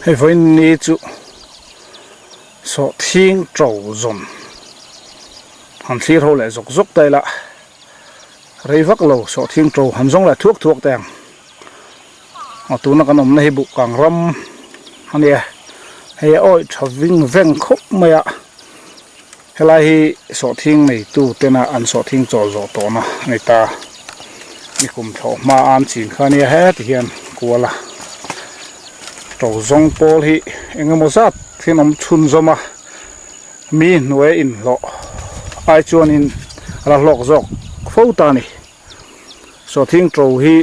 Hei vawiin ni chu sawhthing to zawn han thlir ho leh zawk zawk ta ila rei vak lo sawhthing to han zawng leh thuak thuak ta ang a tuna kan awmna hi buhkang ram a nia hei a awih tha ving veng khawp mai a. Helai hi sawhthing neitu tena an sawhthing chawl zawh tawhna a ni ta. Nikum thlawh hma a an chin kha ania heti hian kual a. To zawng pawl hi eng emaw zat hian awm chhun zawm a, mi hnuai inhlawh ai chuanin a la hlawk zawk fo ta a ni. Sawhthing to hi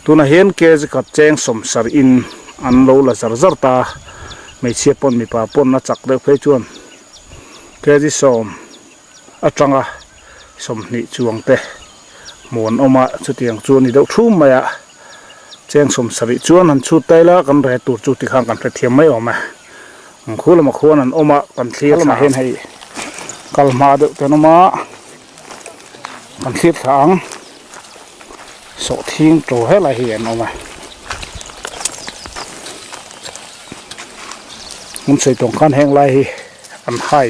tunah hian kg khat cheng sawmsarih in an lo la zar zar ta, hmeichhia pawn mipa pawn a chak deuh phei chuan kg sawm atanga 20 chuang te hmuh an awm a, chutiang chu a ni deuh thum mai a, cheng 70 chuan han chhut ta ila kan re tur chu tikhan kan hrethiam mai awm e, ang khu lamah khuan an awm a kan thlir lamah hian hei kal hma deuh te an awm a. Kan thlir thla ang sawhthing to helai hi an awm a an sawi tawng khan heng lai hi an hai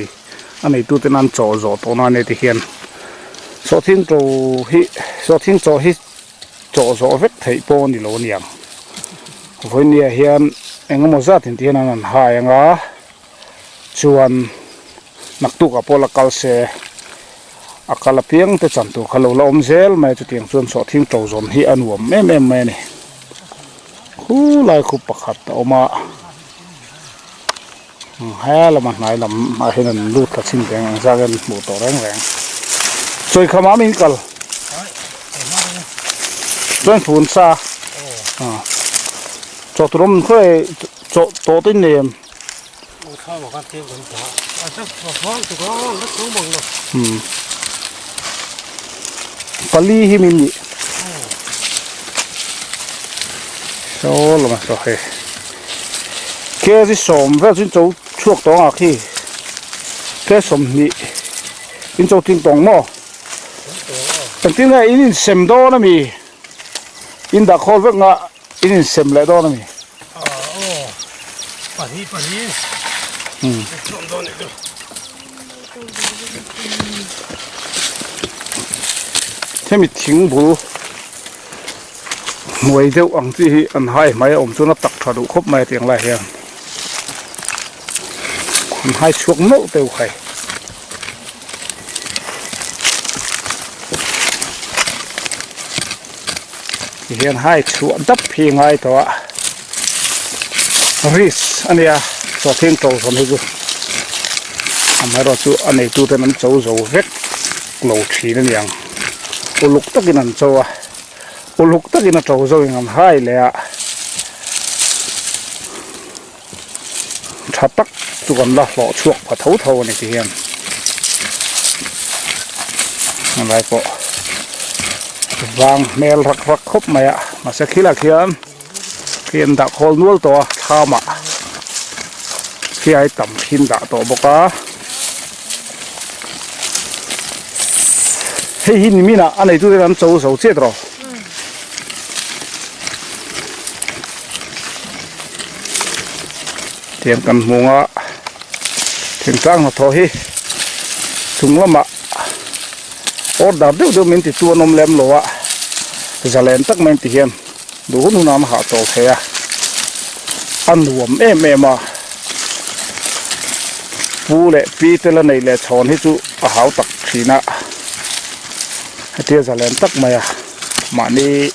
a neitu ten an chawh zawh tawh na ania ti hian sawhthing to hi sawhthing chawh hi chawh zawh vek theih pawh a ni lo aniang vawinia hian engemaw zat in ti hian an han hai anga chuan naktukah pawh la kal se a kal apiang te chan tur kha lo la awm zel mai a chutiang chuan sawhthing to zawn hi a nuam em em mai a ni khulai khu pakhat a awm a he lama hnai lam ah hian an lut thla chhin reng ang zat hian hmuh tawh reng reng chawi kha mam in kal chuan fun sa chaw tur awm khawi chaw tawh te in nei em. Pali hi min nih saw lama saw hei kg sawm vel chu in cho chhuak tawng ah khi kg 20 in cho tling tawng maw engtin nge in insem dawn ami in dah khawl vek nga in insem leh dawn ami. Hemi thing bul hnuai deuh ang chi hi an hai hmai a awm chuan a tak tha duh khawp mai a tiang lai hian an hai chhuak meuh teuh khai. Ti hian hai chhuah dap hi a ngai tawh a risk a nia sawhthing to zawm hi chu amaherawh chu a neitu ten an cho zo vek lo thin a niang uluk takin an cho a uluk takin a to zo in an hai leh a tha tak chu kan la hlawh chhuak pha tho tho a ni ti hian helai pawh vang hmel rak rak khawp mai a mahse khilah khian khi an dah khawl nual tawh a thlam ah khi ai tam khi an dah tawh bawk a hei hi nimin ah a neitu ten an cho zo chiah tawh. Tiang kan hmu a thingtlang hnathawh hi chung lamah order deuh deuh min ti tu an awm lem lo a zalen tak mai an ti hian duh hun hunah an hahchawl thei a a nuam em em a pu leh pi te la neih leh chhawn hi chu a hau tak thin a hetia zalen tak mai a mahni.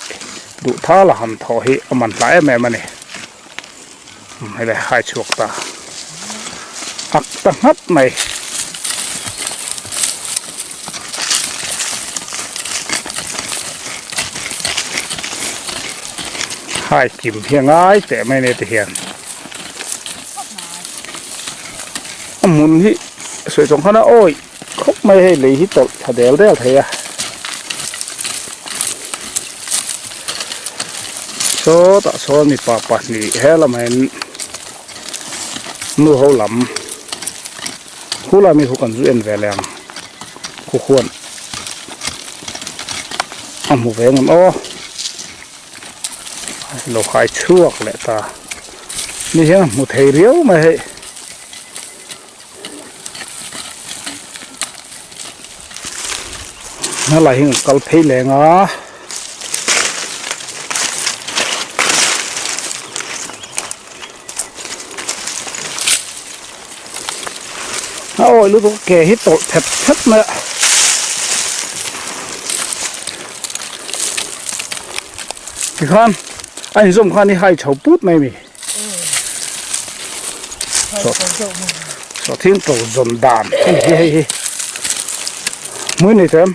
Duh thal a han thawh hi a man hla em em a ni. Hei le hai chhuak ta. Ak ta nghat mai. Hai kim hi a ngai teh mai nia ti hian. A hmun hi sawi chawng khan a awih khawp mai hei lei hi tawlh tha del del thei a. Sawtah sawn mipa pahnih he lamah hian nu ho lam khu lai mi khu kan zu en ve leh ang khu khuan. A hmu ve ngam aw. Lo khai chhuak leh ta. Ni hian a hmu thei riau mai hei. Helai hi kan kal phei leng a. A awi lutuk ke hi tawlh phet phet mai a. Tikhan a inzawm khan i hai chho put mai mi. Sawhthing to zawn dan a ni hi hei hi. Hmui nei tawh em?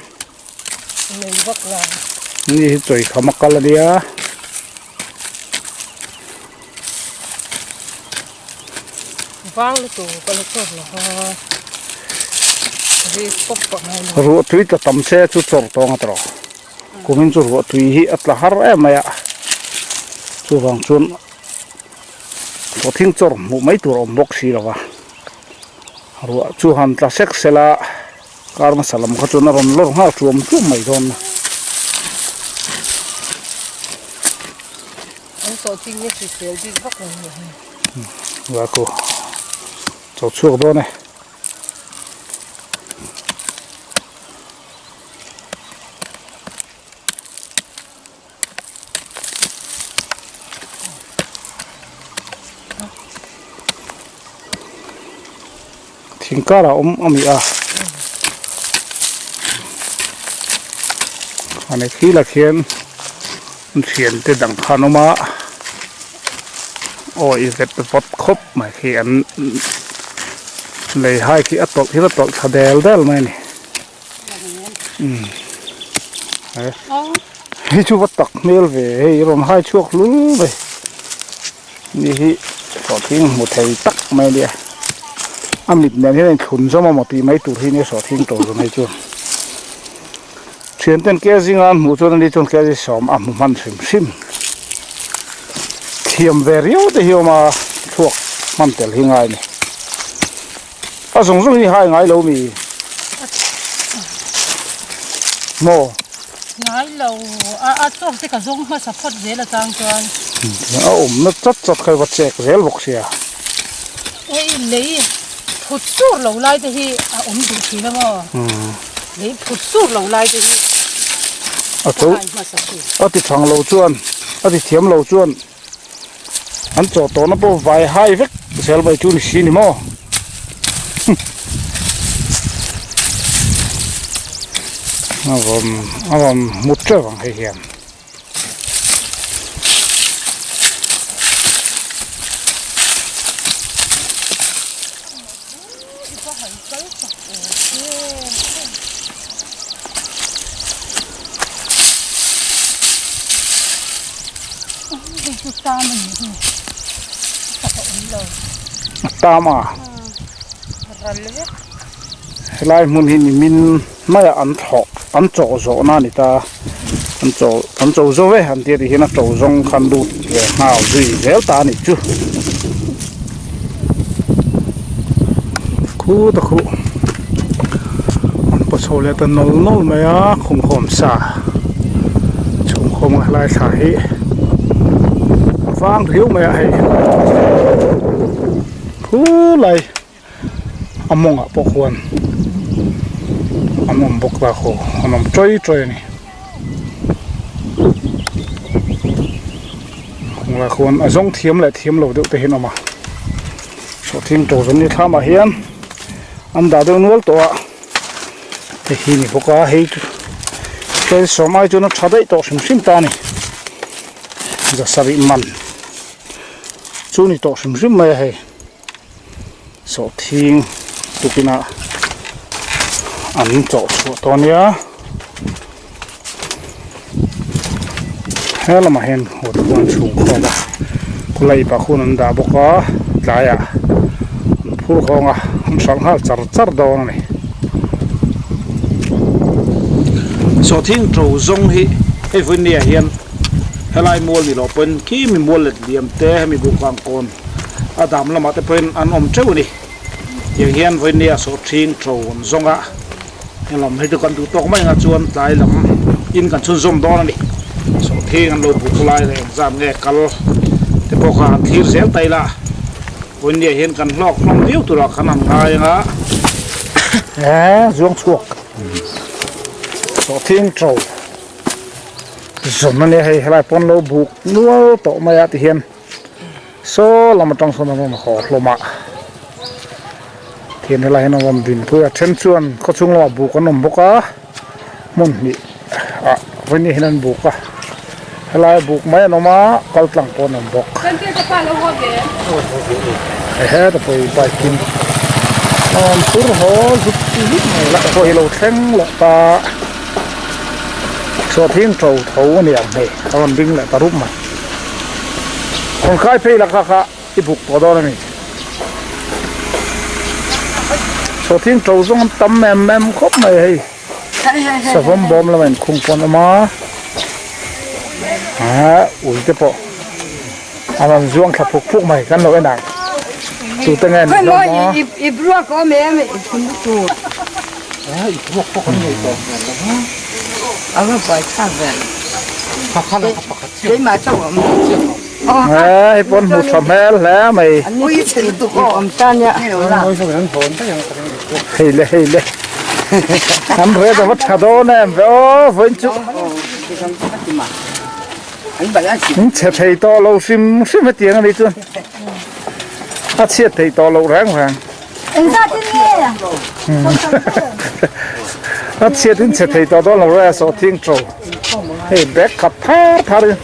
Nei vak lo. Ni hi chawi kham a kal a nia. Vang lutuk ka la chawt lo va. Ri pawp pawp mai lo. Ruah tui tla tam se chu chawr tawng a tawh. Kumin chu ruah tui hi a tla har em mai a. Chuvang chuan sawhthing chawr hmuh mai tur a awm bawk si lo va. Ruah chu han tla sek sela. Kar hmasa lam kha chuan a rawn lawr nghal tuam tuam mai dawn a. An tawh ching hi hrisel bik vak lo ni hi. Wa ku cho chhuak dawn e. Thing karah awm a ni a ani thilah khian thiante dang kha an awm a aw i vet vawt khawp mai khi an lei hai khi a tawlh hi a tawlh thla del del mai a ni. Hei chu va tak hmel ve hei rawn hai chhuak hlul mai ni hi sawhthing hmu thei tak mai a nia a mit nen hian a inthlun zawm a maw tih mai tur hi nia sawhthing to zawm hei chuan thian ten ke zinga an hmuh chuan ani chuan ke zi sawm a hmu hman hrim hrim thiam ve riau te hi a awm a thluak hman tel hi ngai a ni. A zawng zawng hi hai ngai lo mi? Maw? Ngai lo. A a tawk te ka zawng hmasa phawt zel atang chuan. A awmna chat chat kha va chek zel bawk sia. Hei lei phut sur lo lai te hi a awm duh thin a maw? Lei phut sur lo lai te hi a cho a ti thang lo chuan a ti thiam lo chuan. An chaw tawhna pawh vai hai vek zel mai chu ni si ni maw. A rawn a rawn hmu teuh ang hei hian. A tam a helai hmun hi nimin maiah an thlawh an chawh zawh na a ni ta an chaw an cho zo e an tia ti hian a to zawng khan lut ve nghal zui zel ta a nih chu khu ta khuh an paw chho leh ta nawl nawl mai a khumkhawm sa chhungkhawm a helai thla hi a vang riau mai a hei khulai a mawngah pawh khuan an awm bawk ta khaw an awm tawi tawi a ni khawng lai khuan a zawng thiam leh thiam lo deuh te hi an awm a sawhthing to zawm ni thlam ah hian an dah deuh nual tawh a hei hi ni bawk a hei chu tlem sawm ai chuan a tha daih tawh hrim hrim ta a ni zasarih man chu ni tawh hrim hrim mai a hei. Sawhthing tukinah an chawh chhuah tawh ania he lamah hian water an chhung khawm a khawlai pah khuan an dah bawk a tlaiah an phur hawng a an hralh nghal char char dawn a ni. Sawhthing to zawng hi hei vawinia hian helai mual ni loh pawhin khi mi mual let liam te hemi buhkang kawn A dam lamah te pawhin an awm teuh a ni. Tiang hian vawinia sawhthing to an zawng a, helam hi chu kan duh tawk mai ang a chuan tlai lam. In kan chhunzawm dawn a ni. Sawhthing an lo buk lai leh engzat nge kal te pawh kha han thlir zel ta ila vawinia hian kan hlawk hlawm viau turah khan han ngai ang a. Eee zuang chhuak sawhthing to zawm a nia hei helai pawn lo buk nual tawh mai a tihian saw lam atang sawn a rawn haw hlawm a tihian helai hian a rawn din pui a then chuan khawchhung lamah buk an awm bawk a. hmun hnih ah vawiin hian an buk a helai buk mai an awm a kal tlang pawh an awm bawk heta pawh hi bike in a rawn phur haw zut zut mai lah pawh hi lo thleng leh ta sawhthing to tho a ni ang hei a rawn ding leh ta rup mai rawn khai phei la kha kha i buk tawh dawn a ni sawhthing to zawng an tam em em khawp mai hei savawm bawm lama inkhung pawh an awm a ah ui te pawh a rawn zuang thla phuk phuk mai kan lo en ang tute nge an hlawm a Hei pawn hmu tha hmel hle mai. Hei le hei le. An ret a va tha dawn em ve aw vawiin chu. An chhe thei tawh lo hrim hrim hetiang a nih chuan a chhiat theih tawh loh reng reng. A chhiat in chhe thei tawh dawn lo reng a sawhthing to. Hei bag khat thar thar in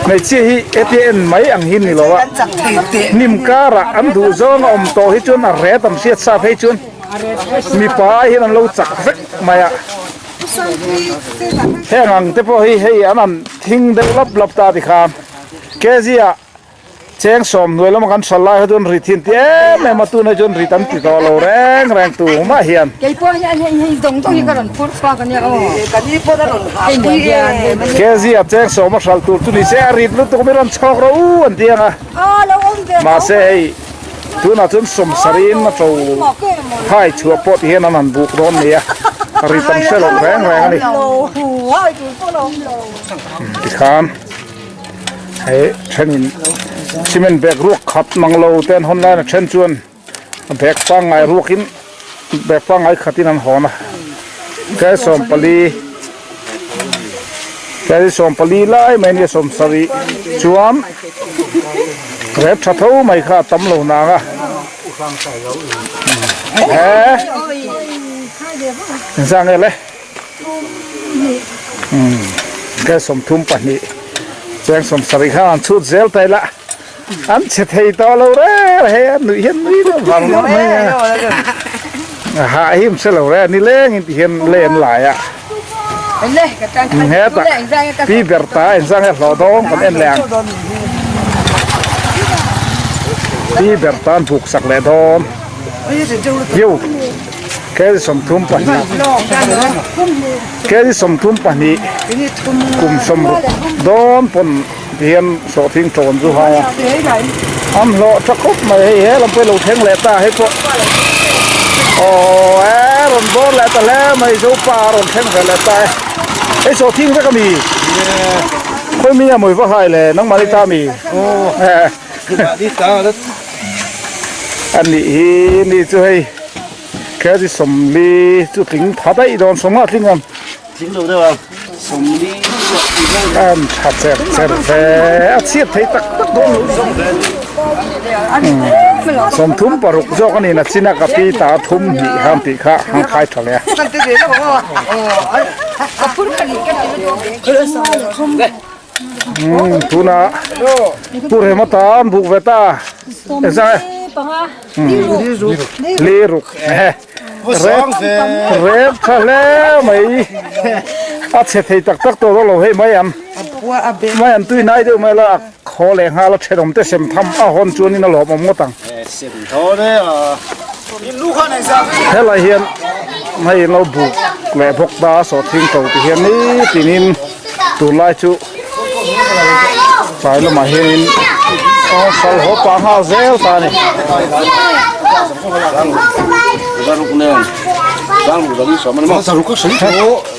hmeichhia hi hetia en mai ang hi ni lo a hnim karah an duh zawng a awm tawh hi chuan a ret an hriat sa phei chuan mipa ai hian an lo chak vek mai a heng ang te pawh hi hei an han thing deuh lap lap ta tikhan kg ah. Cheng sawm hnuai lama kan hral lai kha chuan ri thin ti em em a tunah chuan ri tam ti tawh lo reng reng tu mah hian. Kezi a cheng sawm a hral tur chu ni se a rit lutuk mi rawn chhawk rawh u an ti ang a mahse hei tunah chuan sawm sarin a to hai chhuah pawh ti hian an han buk dawn nia a ri tam hre loh reng reng a ni tikhan. Hei thenin cement bag ruak khat mang lo te an hawn laiin a then chuan bag pangngai ruakin bag pangngai khatin an hawn a tlai 14 tlai 14 lai mai ania 70 chuan rep tha tho mai kha a tam lo nang a he engzah nge le. Tlai 32 cheng 70 khan an chhut zel ta ila an chhe thei tawh lo reng hei a nuih hian nui deuh vang vang mai a hah hi hre lo reng ni leng in ti hian len lai a hetah pi ber ta engzah nge hlawh dawn kan en leh ang pi ber tan buk sak leh dawn hiu. Kei 32 kei 32 kum 60 dawn pawn tihian sawhthing tawn chu hai a an hlawh tha khawp mai hei he lam pawh hi lo thleng leh ta hei pawh aw e rawn bawr leh ta hle mai zopa a rawn thleng ve leh ta e hei sawhthing vek ami khawi mi a mawi va hai le nangmah ni ta mi a nih hi ni chu hei. Keri 40 chu tling pha daih dawn 50 tling ang. Tling lo deuh ang 40 An tha cher cher ve a chhiat thei tak tak dawn lo zawng ve. 36 zawk a ni na china ka pi ta thum hnih han tih kha han khai tha leh a. Tuna Pu Rema ta an buk ve ta. Engzah e? Liruk rep rep tha hle mai a chhe thei tak tak tawh lo hei mai an mai an tui nai deuh mai la a khaw leh nghal a thenawm te sem tham a hawn chuanin a lawmawm ngawt ang helai hian hei an lo buk leh bawk ta a sawhthing to ti hian nitinin tunlai chu tlai lamah hianin aw sal haw pah nghal zel ta a ni.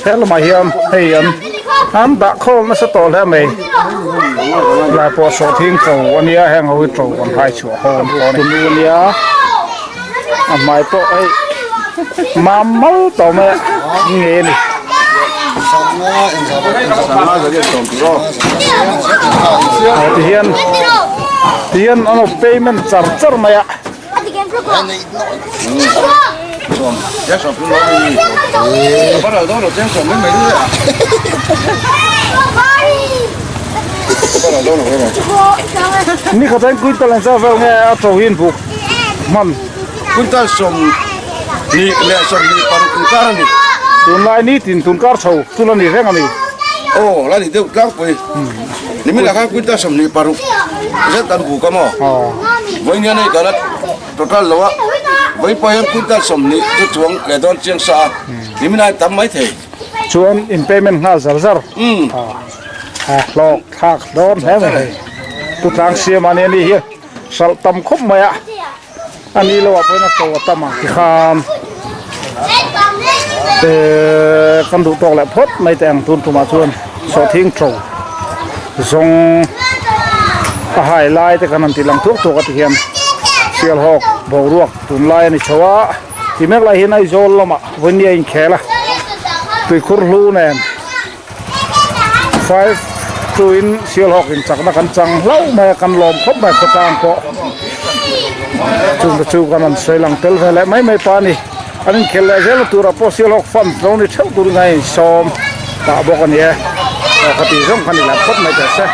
He lamah hian hei an an dah khawl nasa tawh hle mai lai pawh sawhthing to a nia heng ho hi to kan hai chhuah hawn pawh a ni nia a hmai pawh hei mam mal tawh mai a nge a ni. Tihian tihian an payment char char mai a. Ni khat chuan quintal engzat vel nge a to hi in buk hman. Quintal 20 leh 26 inkar a ni. Tunlai nitin tunkar chho chu la ni reng a ni. Aw la ni deuh tlangpui. Nimin ah khan quintal 26 zet kan buk a maw? Vawiin hian hei kan a total lo a, vawiin pawh hian quintal 20 chu chuang leh dawn chiang sa a, nimin ah hian tam mai thei. Chuan in payment nghal zar zar. A hlawk thlak dawn hle mai hei. Pu Tlang Siama nia ni hi hralh tam khawp mai a. A ni lo ah pawhin a to a tam ang tikhan eh kan duh tawk leh phawt mai teh ang tun tumah chuan sawhthing to zawng a hai lai te kan han tih lang thuak thuak a tihian Sialhawk boruak tunlai a ni chho a ti mek lai hian Aizawl lamah vawinia a inkhel a tuikhur hlu nen. 5 2 in Sialhawk in chakna kan chang hlauh mai a kan lawm khawp mai khawtlang pawh chungte chu kan rawn sawi lang tel ve leh mai mai pa a ni an inkhel leh zel na turah pawh Sialhawk fans lo ni theuh turin a insawm pah bawk a ni e aw ka tih zawng kha ni leh phawt mai teh se.